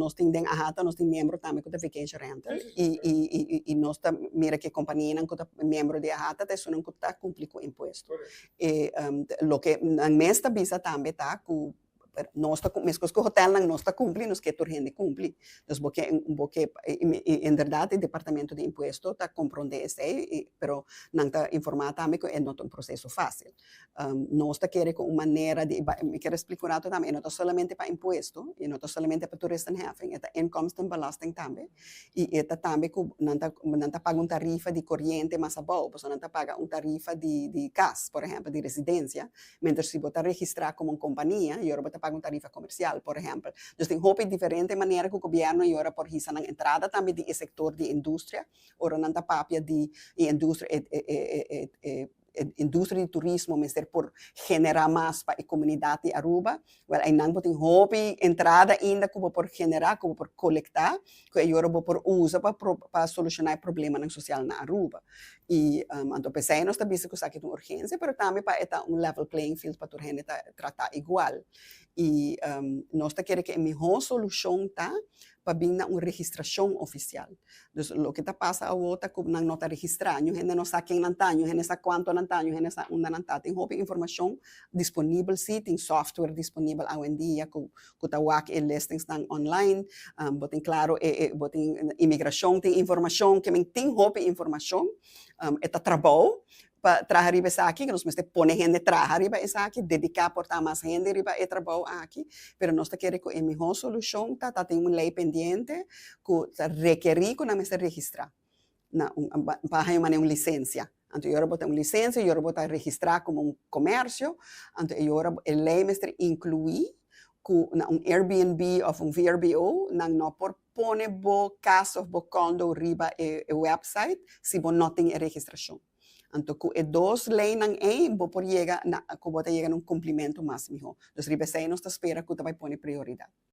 Nos tin den AHATA, nos tin miembro tambe ku ta vacation rental i nos ta mira ku e kompanianan ku ta miembro di AHATA ta esunnan ku ta kumpli ku impuesto. E loke nan mes ta bisa tambe ta ku nos ta meskos ku hotelnan, nos ta kumpli, nos ke tur hende kumpli. Dus bo ke bo ke i inderdat e departamento di impuesto ta komprondé esei, pero nan ta informá tambe ku e no ta un proseso fásil. Nos ta kere ku un manera di, mi kier splika un rato tambe, e no ta solamente pa impuesto, e no ta solamente pa toeristenheffing, e ta inkomstenbelasting tambe, i e ta tambe ku nan ta nan ta paga un tarifa di koriente mas abou, pasobra nan ta paga un tarifa di di kas, por ehèmpel, di residensia, mientras si bo ta registrá komo un kompania, i ora bo ta paga un tarifa komersial, por ehèmpel. Dus tin hopi diferente manera ku gobièrnu i ora por hisa nan entrada tambe di e sektor di industria, ora nan ta papia di e industria e e e E industria di turismo mester por genera mas pa e comunidad di Aruba. Wel, eynan bo tin hopi entrada ainda cu bo por genera, cu bo por colecta, cu e yora bo por usa pa pa soluciona e problemanan social na Aruba. Y anto p'esey nos ta bisa cu esaki ta un urgencia, pero tambe pa e ta un level playing field pa tur hende ta trata igual. Y nos ta kere cu e miho solucion ta pa bin na un registracion oficial. Dus loke ta pasa awo ta cu nan no ta registra, ñu hende no sa ken nan ta, ñu hende sa cuanto nan ta, ñu hende sa unda nan ta. Tin hopi informacion disponibel si, tin software disponibel awendia cu cu ta wak e listingsnan online, bo tin claro e e bo tin inmigracion tin informacion, ke men tin hopi informacion, e ta trabou pa traha riba esaki, nos mester pone hende traha riba esaki, dediká por ta mas hende riba e trabou aki, pero nos ta kere ku e mihó solushon ta ta tin un lei pendiente ku ta rekerí ku nan mester registrá na un pa haña manera un lisensia. Anto e ora bo ta un lisensia, e ora bo ta registrá komo un komersio, anto e ora e lei mester inkluí ku na un Airbnb òf un VRBO nan no por pone bo kas òf bo kondo riba e wèpsait si bo no tin e registrashon. Anto ku e dos leinan ei bo por yega na ku bo ta yega na un kumplimentu mas mihó. Dus riba esei nos ta spera ku ta bai pone prioridat.